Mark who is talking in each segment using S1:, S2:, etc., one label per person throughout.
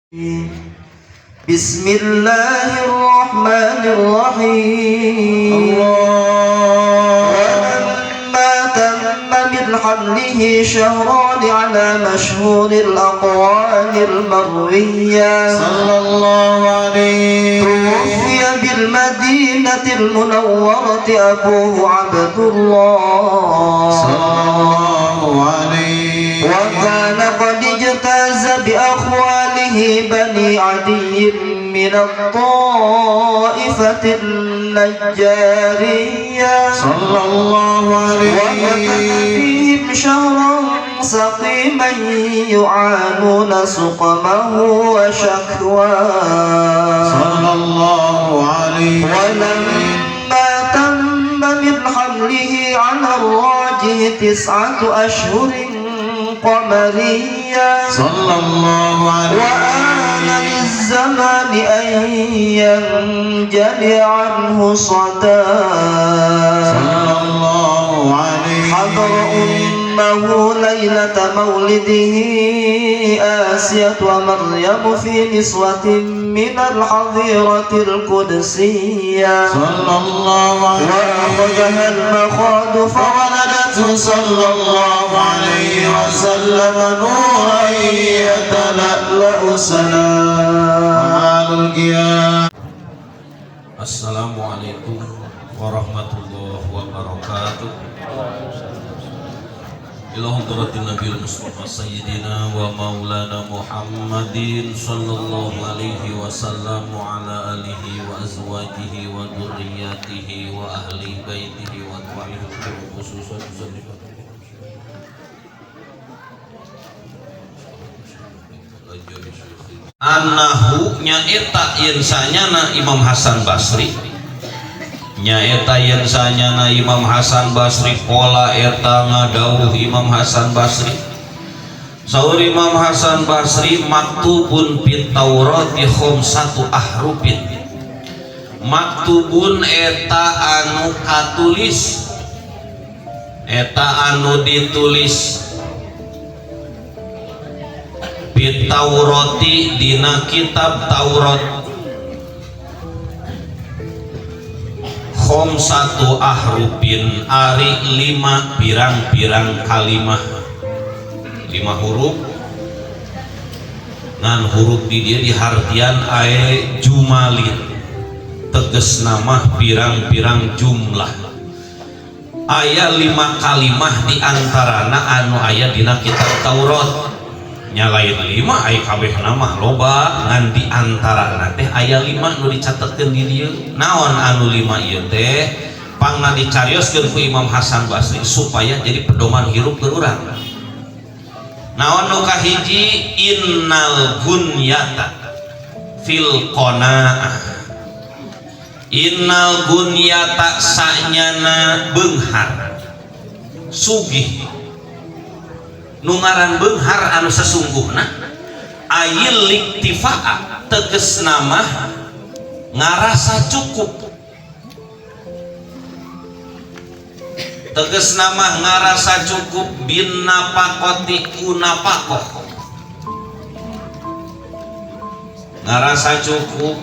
S1: بسم الله الرحمن الرحيم.
S2: الله.
S1: ولما تم من حمله شهران على مشهور الأقوال المروية
S2: صلى الله عليه.
S1: توفي بالمدينة المنورة أبوه عبد الله.
S2: صلى الله عليه.
S1: وكان قد اجتاز بأخواله بني عدي من الطائفة النجارية
S2: صلى الله
S1: ومكث
S2: عليه.
S1: فيهم شهرا سقيما يعانون سقمه وشكواه.
S2: صلى الله عليه.
S1: ولما تم من حمله على الراجح 9 أشهر قمرية
S2: صلى الله عليه.
S1: وآن للزمان أن ينجلي عنه صداه
S2: صلى الله عليه.
S1: حضر أمه ليلة مولده آسية ومريم في نسوة من الحظيرة القدسية
S2: صلى الله عليه.
S1: وأخذها المخاض
S2: فولدته صلى الله عليه وسلم نورا يتلألأ سلام القيام.
S3: Assalamualaikum warahmatullahi wabarakatuh. إلى حضرة النبي المصطفى سيدنا ومولانا محمد صلى الله عليه وسلم وعلى آله وأزواجه وذرياته وأهل بيته وأتباعه خصوصا نسلم. أنه nyaeta yen sanyana Imam Hasan Basri, nyaeta yen sanyana Imam Hasan Basri, قال eta ngadawuh Imam Hasan Basri, saur Imam Hasan Basri, مكتوب في التوراة خمسة أحرف. مكتوب eta anu katulis, eta anu ditulis, في التوراة dina kitab Taurat, خمسة أحرف ari lima pirang-pirang kalimah, lima huruf. Ngan huruf di dieu dihartian أي جمل, teges nama pirang-pirang jumlah. Aya lima kalimah di antarana anu aya dina kitab Taurat. Nya lain lima, aya kabeh nama loba, ngan di antarana teh aya lima nu dicatetkeun di dieu. Naon anu lima ieu teh? Pangna dicarioskeun ku Imam Hasan Basri supaya jadi pedoman hirup ke urang. Naon nu kahiji? إن الغنية في القناعة. إن الغنية sanyana beunghar, sugih. Nu ngaran beunghar anu sesungguhna أي الاكتفاء teges nama ngarasa cukup, teges nama ngarasa cukup, بالنفقة ku napakoh, ngarasa cukup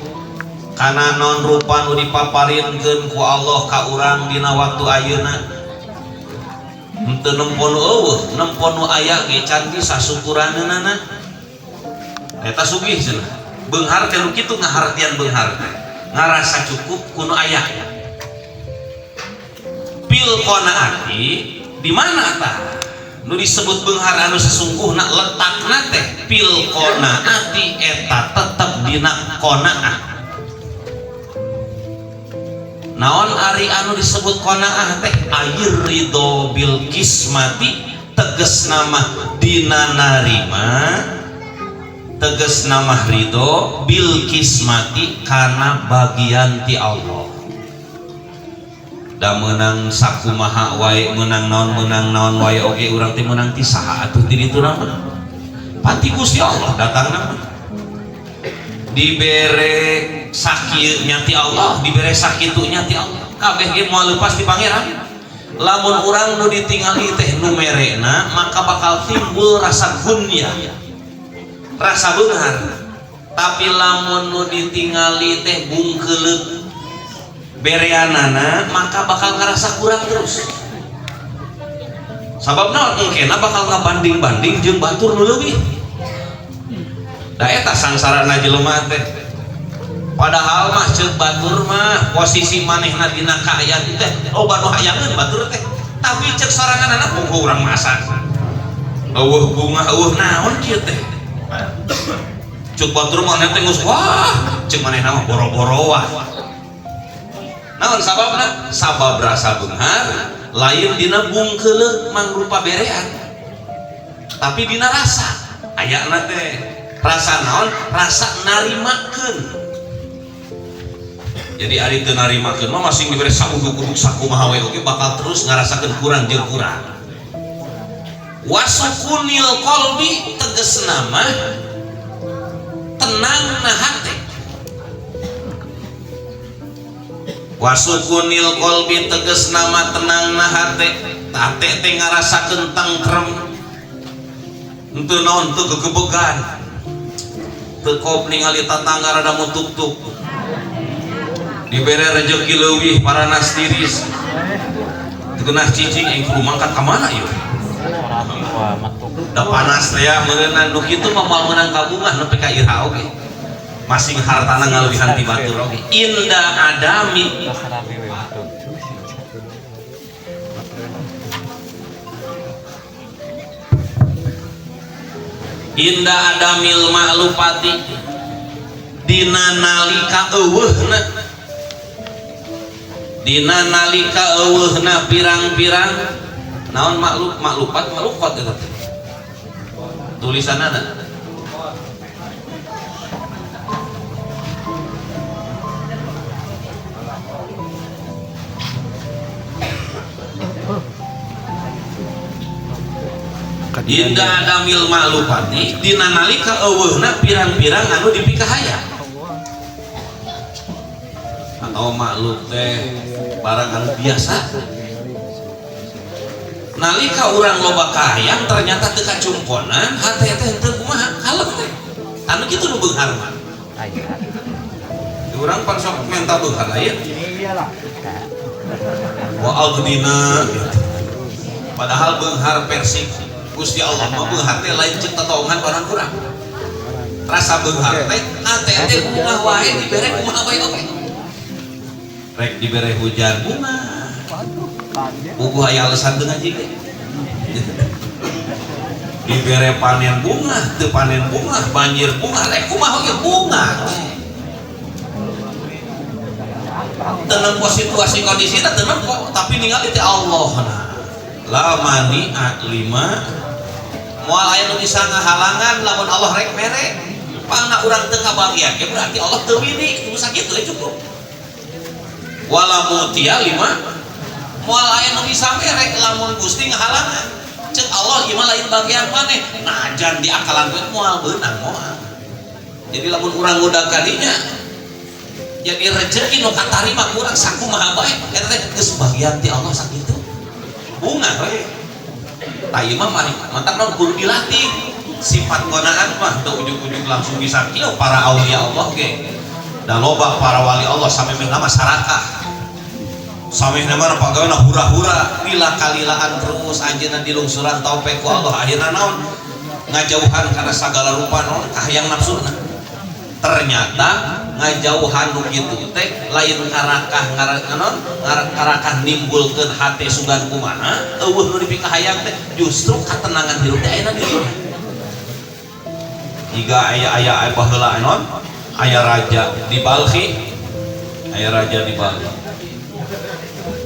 S3: kana non rupa nu dipaparinkeun ku Allah ka urang dina waktu ayeuna. Henteu nempo nu euweuh, nempo nu aya ge can bisa syukuraneunana, eta sugih cenah. Beunghar teh nu kitu ngahartian. Beunghar teh ngarasa cukup ku nu aya. في القناعة di mana tah nu disebut beunghar anu sesungguhna? Letakna teh في القناعة eta tetep dina qanaah. Naon ari anu disebut qanaah teh? أي الرضا بالقسمة teges nama dina narima, teges nama ridho, بالقسمة karena bagian ti Allah. Da menang sakumaha wae, menang naon, menang naon wae oge, urang teh menang ti saha atuh ti ditu mah? Pan ti Gusti Allah datangna mah. Dibere sakieu nya ti Allah, dibere sakitu nya ti Allah, kabeh ge moal leupas ti Pangeran. Lamun urang nu ditingali teh nu merena, maka bakal timbul rasa غنية, rasa beunghar. Tapi lamun nu ditingali teh bungkeuleuk bereanana maka bakal ngerasa kurang terus. Sabab naon engkena bakal ngabanding-banding jeung batur nu leuwih. Da eta sangsarana jelema teh. Padahal mah ceuk batur mah posisi manehna dina kaayaan teh loba nu hayangeun batur teh. Tapi ceuk soranganana pungku urang masak. Eueuh bunga eueuh naon kieu teh. Ceuk batur maneh teh geus wah, ceuk manehna mah boro-boro wah. Naon sababna? Sabab rasa beunghar lain dina bungkeuleuk mangrupa berean. Tapi dina rasa ayana teh. Rasa naon? Rasa narimakeun. Jadi ari teu narimakeun mah masing dibere sauduk-uduk sakumaha we oge bakal terus ngarasakeun kurang jeung kurang. Wasukunil qalbi tegasna mah tenang na hate. Wasukunil qalbi tegasna mah tenang na hate. Hate teh ngarasakeun tengkrem. Henteu naon teu gegebegan. Teu kop ningali tatangga rada mutuk-tuk. Dibere rejeki leuwih paranas tiris. Teu geunah cicing aing kudu mangkat ka mana ieu? Da panas teh ya meureunna nu kitu mah moal meunang kabungah nepi ka iraha oge. Masing hartana ngaleuwihan ti batur oge. Inda adami Inda adamil ma'lupati dina nalika eueuhna dina nalika eueuhna pirang-pirang naon makluk maklupat maklukot eta teh tulisanana Inda adamil ma'lupati dina nalika eueuhna pirang-pirang anu dipikahaya atau makluk teh barang anu biasa. Nalika urang loba kahayang ternyata teu kacumponan hate teh henteu kumaha kalem teh anu kitu nu beunghar mah. Urang pan sok menta beunghar aya wa aghnina gitu. Padahal beunghar versi Gusti Allah mah beunghar teh lain ceuk tatoongan panon urang. Rasa beunghar teh hate teh bunga wae dibere kumaha wae oge. Rek dibere hujan bunga. Buku aya alasan teu ngaji ge. Dibere panen bunga, teu panen bunga, banjir bunga, rek kumaha oge bunga. Teu nempo situasi kondisi teh teu nempo, tapi ningali teh Allah nah. La mani lima moal aya nu bisa ngahalangan lamun Allah rek mere. Pangna urang teu kabagian ge berarti Allah teu widi, teu sakitu we cukup. Wala mutia lima moal aya nu bisa mere lamun Gusti ngahalangan. Ceuk Allah ieu mah lain bagian maneh. Najan diakalan we moal beunang moal. Jadi lamun urang ngudag ka dinya jadi rezeki nu katarima kurang sakumaha bae eta teh geus bagian ti Allah sakitu. Bunga we. Tah ieu mah mantak naon kudu dilatih. Sifat qanaat mah teu ujug-ujug langsung bisa kieu para aulia Allah ge. Da loba para wali Allah samemeh nama sarakah. Samemeh nama pagaweana hura-hura, lila-kalilaan terus anjeunna dilungsuran taufik ku Allah akhirna naon? Ngajauhan kana sagala rupa naon kahayang nafsuna. Ternyata ngajauhan nu kitu teh lain karakah ngaran karakah nimbulkeun hate sugan kumaha eueuh nu dipikahayang teh justru katenangan hirup teh ayeuna di dieu. Jiga aya-aya baheula naon? Aya raja di Balkhi, aya raja di Balkhi.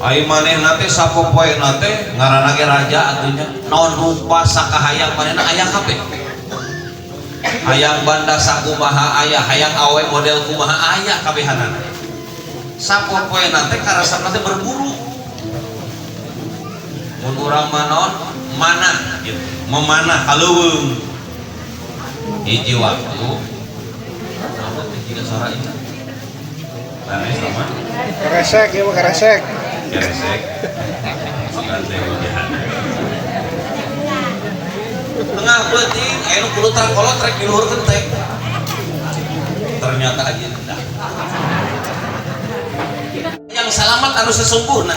S3: Ai manehna teh sapopoena teh ngaranna ge raja atuh nya. Naon rupa sakahayang manehna aya kabeh. Hayang banda sakumaha aya, hayang awe model kumaha aya kabehanana. Sapopoena teh karasana teh berburu. Mun urang mah naon? Manah gitu, memanah ka leuweung. Hiji waktu naon teh jiga sora ieu? Sanes sama.
S4: Keresek ieu mah keresek.
S3: Keresek. Sugan teh hujan. Tengah peuting aya nu kudu tarakolot rek di luhur kentek. Ternyata agenda. Yang salamat anu sesungguhna.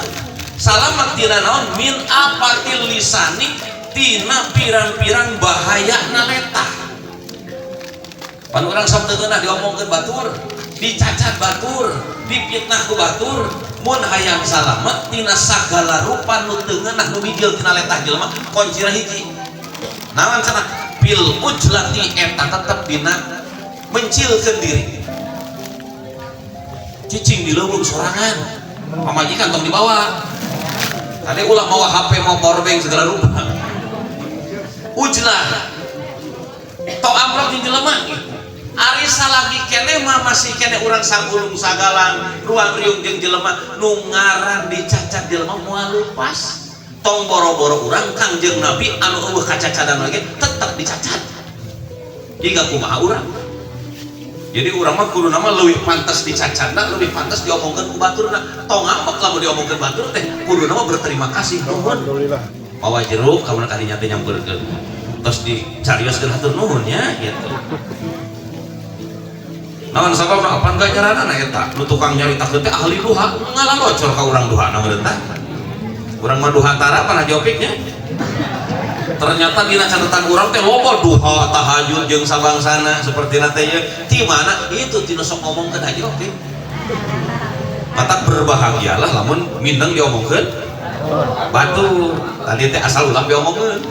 S3: Salamat tina naon min apatil lisani tina pirang-pirang bahaya na letah. Pan urang sok teu ngeunah diomongkeun batur, dicacat batur, dipitnah ku batur, mun hayang salamet tina sagala rupa nu teu ngeunah nu bijil tina letah jelema kuncina hiji. Naon cenah? Bil ujlati eta tetep dina mencilkeun diri. Cicing di leuweung sorangan, pamajikan tong dibawa. Tadi ulah mawa HP, mau power bank segala rupa. Ujlah. Tong amprok jeung jelema gitu. Ari salagi keneh mah masih keneh urang sagulung sagalang ruang riung jeung jelema nu ngaran dicacat jelema moal lepas. Tong boro-boro urang Kangjeng Nabi anu eueuh kacacadan lagi tetep dicacat. Jiga kumaha urang. Jadi urang mah kuduna mah leuwih pantas dicacatna, leuwih pantas diomongkeun ku baturna. Tong ngambek lamun diomongkeun batur teh, kuduna mah berterima kasih nuhun.
S4: Alhamdulillah.
S3: Mawa jeruk kamu kadinya teh nyamperkeun. Terus dicarioskeun hatur nuhun nya gitu. Naon sababna apan ganjaranana eta? Nu tukang nyaritakeun teh ahli duha, ngalalocor ka urang duha na meureun tah. Urang mah duha tara pan Haji Opik nya. Ternyata dina catatan urang teh loba duha tahajud jeung sabangsana sapertina teh ye. Ti mana? Itu tina sok ngomongkeun Haji Opik. Matak berbahagialah lamun mindeng diomongkeun batur. Tadi teh asal ulah diomongkeun.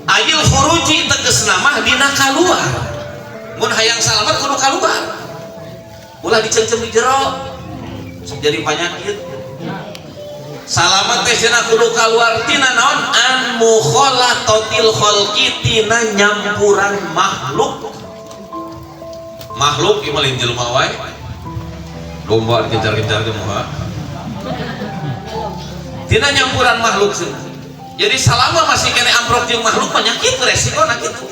S3: Ayil khuruji tegasna mah dina kaluar. Mun hayang salamet kudu kaluar. Ulah dicencem di jero. Sok jadi panyakit. Salamet teh cenah kudu kaluar tina naon? An mukhalatatil khalqi tina nyampuran makhluk. Makhluk ieu mah lain jelema wae. Domba dikejar-kejar ke muha. Tina nyampuran makhluk cenah. Jadi salama masih kene amprok jeung makhluk penyakit resikona kitu.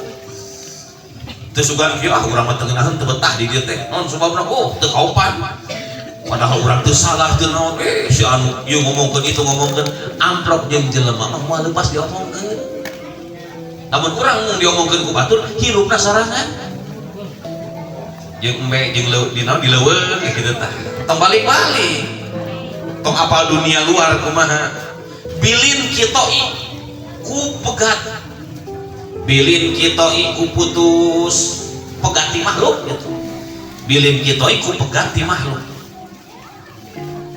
S3: Teu sugan kieu ah urang mah teu ngeunaheun teu betah di dieu teh. Naon sababna? Oh, teu kaopan. Padahal urang teu salah teu naon. Si anu ieu ngomongkeun itu ngomongkeun amprok jeung jelema mah moal leupas diomongkeun. Lamun urang mung diomongkeun ku batur hirupna sorangan. Jeung embe jeung leu di naon di leuweung kitu tah. Tong balik-balik. Tong apal dunia luar kumaha. Bilin kitoi ku pegat. Bilin kitoi ku putus pegati makhluk gitu. Bilin kitoi ku pegati makhluk.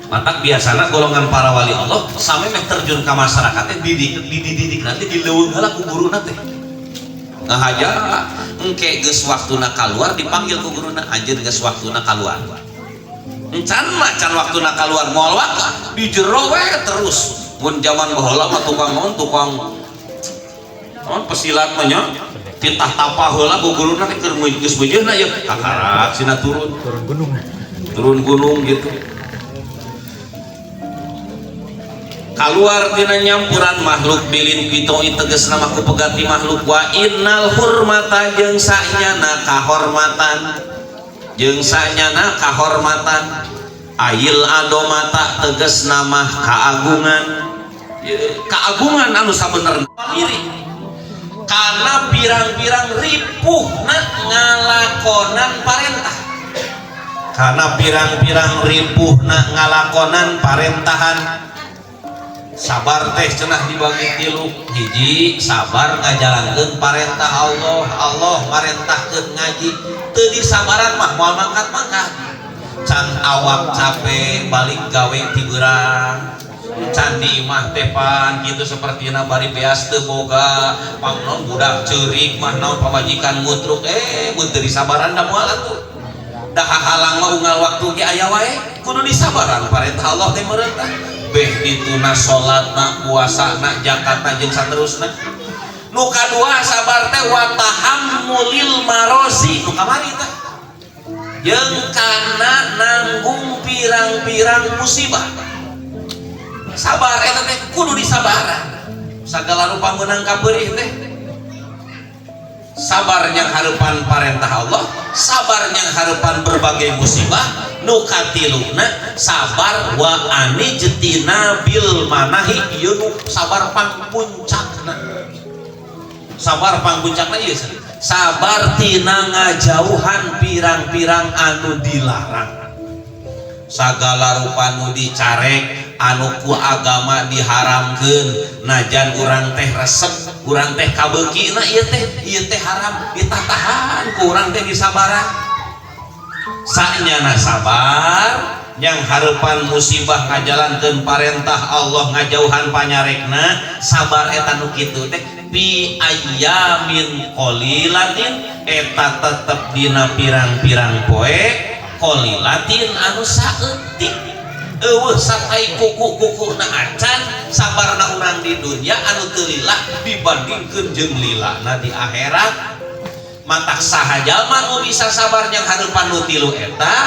S3: Matak biasana golongan para wali Allah sampe meh terjun ka masyarakat teh dididik nanti di leuweung heula ku guruna teh. Ngahaja engke geus waktuna kaluar dipanggil ku guruna anjeun geus waktuna kaluar. Encan mah can waktuna kaluar moal waktu di jero we terus. Mun zaman baheula mah tukang naon tukang naon pesilat mah nya titah tapa heula ku guruna teh keur geus meujeuhna ieu kakarak sina turun.
S5: Turun gunung.
S3: Turun gunung gitu. Kaluar tina nyampuran makhluk bilin kitoi tegasna mah ku pegati makhluk wa innal hurmata jeung sanyana kahormatan. Jeung sanyana kahormatan ayil adomata tegasna mah kaagungan. Kaagungan anu sabenerna diri. Karena pirang-pirang ripuhna ngalakonan parentah. Karena pirang-pirang ripuhna ngalakonan parentahan. Sabar teh cenah dibagi tilu. Hiji sabar ngajalankeun parentah Allah. Allah marentahkeun ngaji. Teu disabaran mah moal mangkat-mangkat. Can awak capek balik gawe ti beurang. Can di imah teh pan kitu sapertina bari beas teu boga, pangnon budak ceurik mah naon pamajikan ngutruk mun teu disabaran da moal atuh. Da hahalang mah unggal waktu ge aya wae, kudu disabaran parentah Allah teh meureun tah. Beh dituna salatna, puasana, zakatna jeung saterusna. Nu kadua sabar teh wa tahammulil marosi nu kamari tah. Jeung kana nanggung pirang-pirang musibah. Sabar eta teh kudu disabaran. Sagala rupa meunang kapeurih teh. Sabar yang hareupan parentah Allah, sabar yang hareupan berbagai musibah, nu katiluna sabar wa anijtina bil manahi ieu nu sabar pang puncakna. Sabar pangpuncakna ieu cenah. Sabar tina ngajauhan pirang-pirang anu dilarang. Sagala rupa nu dicarek anu ku agama diharamkeun najan urang teh resep, urang teh kabeukina ieu teh haram ditatahan ku urang teh disabaran. Sanyana sabar yang hareupan musibah ngajalankeun parentah Allah ngajauhan panyarekna sabar eta nu kitu teh fi ayyamin qalilatin eta tetep dina pirang-pirang poe qalilatin anu saeutik eueuh satai kuku-kukuna acan sabarna urang di dunya anu teu lila dibandingkeun jeung lilana di akhirat. Matak saha jalma nu bisa sabar yang hareupan nu tilu eta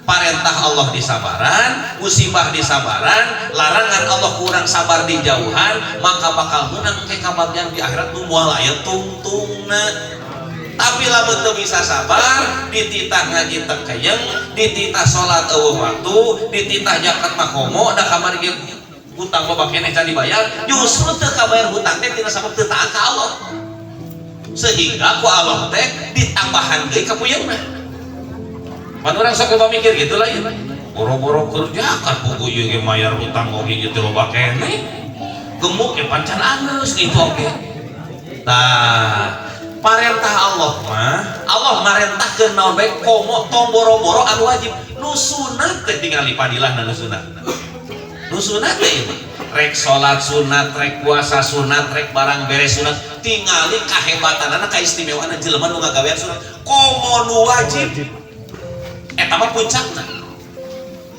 S3: parentah Allah disabaran, musibah disabaran, larangan Allah kurang sabar dijauhan, maka bakal menang ke kabagian di akhirat nu moal aya tungtungna. Tapi lamun teu bisa sabar, dititah ngaji teu keyeng, dititah salat eueuh waktu, dititah zakat mah komo, da kamari ge hutang loba keneh can dibayar, justru teu kabayar hutang teh tina sabab teu taat ka Allah. Sehingga ku Allah teh ditambahan deui kapuyeungna. Pan urang sok loba mikir gitu lah ya. Boro-boro kerja kan buku ieu ge mayar hutang oge gitu loba keneh. Gemuk ge pancan alus gitu oge. Tah, parentah Allah mah, Allah marentahkeun naon bae komo tong boro-boro anu wajib. Nu sunat teh tingali padilahna nu sunat. Nu sunat teh ieu mah. Rek salat sunat, rek puasa sunat, rek barang beres sunat, tingali kahebatanana kaistimewaanna jelema nu ngagawean sunat. Komo nu wajib. Eta mah puncakna.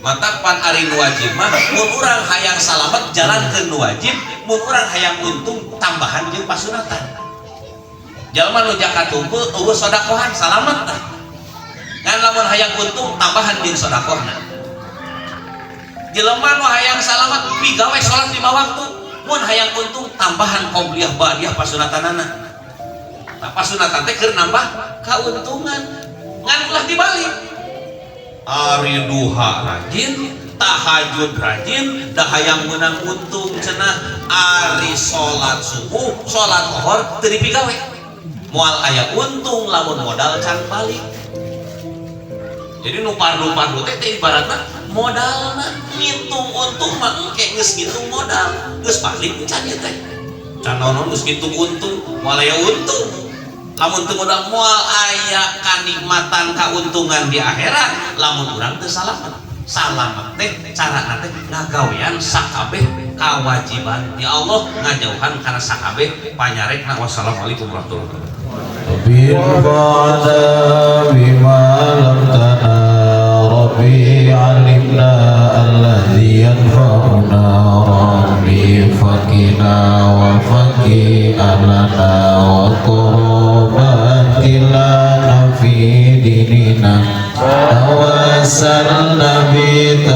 S3: Matak pan ari nu wajib mah mun urang hayang salamet jalankeun nu wajib, mun urang hayang untung tambahan jeung pasunatan. Jalma nu zakat tungku eueuh sodakohan salamet tah. Ngan lamun hayang untung tambahan jeung sodakohna. Jelema nu hayang salamet pigawe salat 5 waktu, mun hayang untung tambahan qobliyah ba'diyah pasunatanana. Nah, pasunatan teh keur nambah kauntungan. Ngan ulah dibalik. Ari duha rajin, tahajud rajin, dah hayang menang untung cenah ari salat subuh, salat lohor teu dipigawe. Moal aya untung lamun modal can balik. Jadi nu pardu-pardu teh teh ibaratna modalna ngitung untung mah engke geus ngitung modal, geus balik can ieu teh. Can naon geus ngitung untung, moal aya untung. Lamun teu modal moal aya kanikmatan kauntungan di akhirat lamun urang teu salamet. Salamet teh carana teh ngagawean sakabeh kawajiban di Allah ngajauhan kana sakabeh panyarekna. Wassalamualaikum warahmatullahi wabarakatuh.
S2: Rabbi bima lam tana Rabbi alimna alladhi yanfa'una Rabbi faqina wa faqi alana wa qurbatina fi dinina tawassalna bi